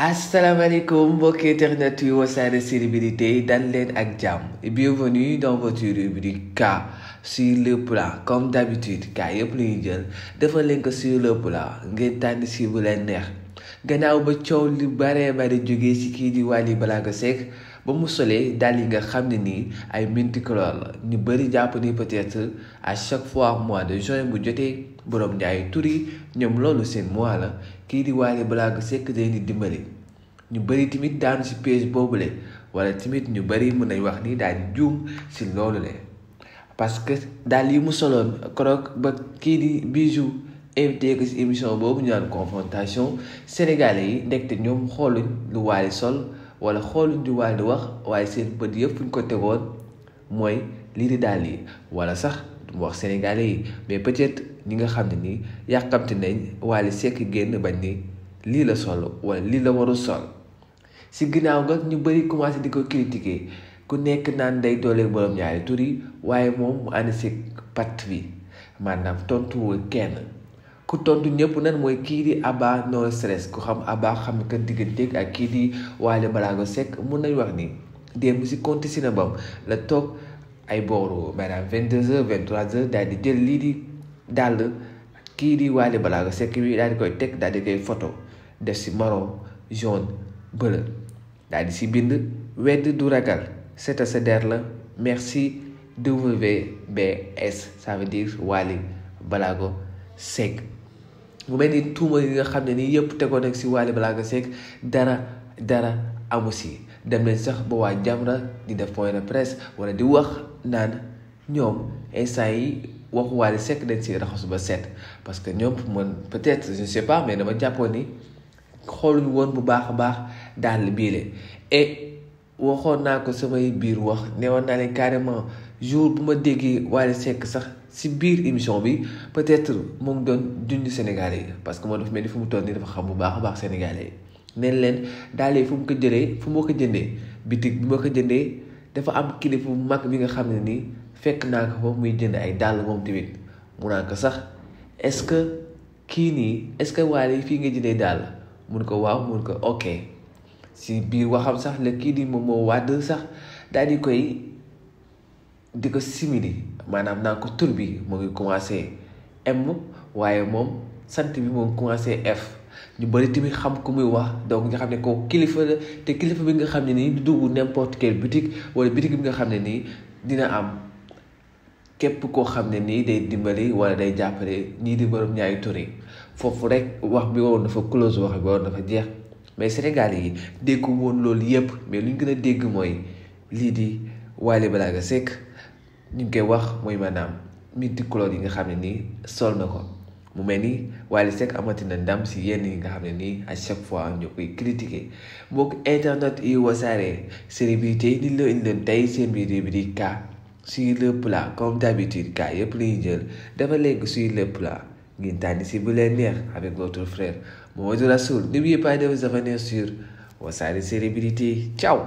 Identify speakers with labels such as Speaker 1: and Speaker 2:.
Speaker 1: Asalaamaaleykum mbokki internet yu Wassare célébrités dal leen ak jàmm et bienvenue dans votre rubrique K sur le plat comme d'habitude K yëpp la ñuy jël defal leen ko sur le plat ngeen tànn si bu leen neex gannaaw ba coow li bare jógee si kii di Wally Seck ba mu solee daal yi nga xam ne nii ay multicolore la ñu bëri jàpp ni peut-être à chaque fois mois de juin bu jotee borom ñaari tur yi ñoom loolu seen mois la kii di Wally Seck day di dimbali ñu bëri tamit daanu si page boobule wala tamit ñu bëri mën nañ wax ni daal di juum si loolu le parce que daal yi mu soloon keroog ba kii di Bijou invité ko si émission boobu ñu naan confrontation sénégalais yi ndekte ñoom xooluñ lu Wally sol wala xooluñ lu Wally di wax waaye seen bët yëpp fu ñu ko tegoon mooy lii di daal yi wala sax du wax sénégalais yi mais peut-être ñi nga xam ne nii yàkkamti nañ Wally Seck génn bañ ni lii la sol wala lii la warul sol si ginnaaw nga ñu bëri commencé di ko critiquer ku nekk naan day doole borom ñaari tur yi waaye moom mu ànd si patt bi maanaam tontuwul kenn ku tontu ñëpp nan mooy kii di Abba No Stress ku xam Abba xam nga digganteeg ak kii di Wally Seck mun nañ wax ni démb si compte Cinnabon la toog ay booru maanaam 22h 23h daal di jël lii di dàll kii di Wally Seck bi daal di koy teg daal di koy photo def si marron jaune bleu daal di si bind wedd du ragal c'est sa der la merci WBS ça veut dire Wally Seck mu mel ni tuuma yi nga xam ne nii yëpp tegoon ak si Wally Seck dara amu si dem nañ sax ba waa Jamra di def point de presse wala di wax naan ñoom instant yi waxu Wally Seck dañ si raxasu ba set parce que ñoom man peut-être je ne sais pas mais dama jàppoon ni xooluñu woon bu baax a baax daal biile et waxoon naa ko samay biir wax newoon naa leen carrément jour bu ma déggee Wally Seck sax si biir émission bi peut-être mu ngi doon junj Sénégalais yi parce que moo dafa mel ni fu mu toll nii dafa xam bu baax a baax Sénégalais yi neen leen daal fu mu ko jëlee fu ma ko jëndee bitig bi ma ko jëndee dafa am kilifa bu mag bi nga xam ne nii fekk naa ko fa muy jënd ay dàll moom tamit mu naan ko sax est-ce que kii nii est-ce que Wally fii nga jëndee dàll mun ko waaw mun ko ok si biir waxam sax la kii di moom moo wàdd sax daal di koy di ko simili maanaam naa ko tur bi mu ngi commencé M waaye moom sant bi moo ngi commencé F ñu bëri tamit xam ku muy wax donc nga xam ne ko kilifa la te kilifa bi nga xam ne nii du dugg n'importe quelle boutique wala boutique bi nga xam ne nii dina am képp koo xam ne nii day dimbali wala day jàppale ñii di borom ñaari tur yi foofu rek wax bi waroon dafa close wax bi waroon dafa jeex mais Sénégal yi dégg woon loolu yëpp mais lu ñu gën a dégg mooy lii di Wally Seck ñu ngi koy wax mooy maanaam multicolore yi nga xam ne nii sol na ko mu mel ni Wally Seck amati na ndam si yenn yi nga xam ne nii à chaque fois ñu koy critiquer mbokk internet yi Wassare célébrité ni la indi leen tey seen biir bi K sur le plat comme d'habitude K yëpp la ñuy jël dafa léegi sur le plat ngeen tànn si bu leen neex avec votre frère Mohamed Rasoul. N'oubliez pas de vous abonner sur Wassare célébrité. Ciao.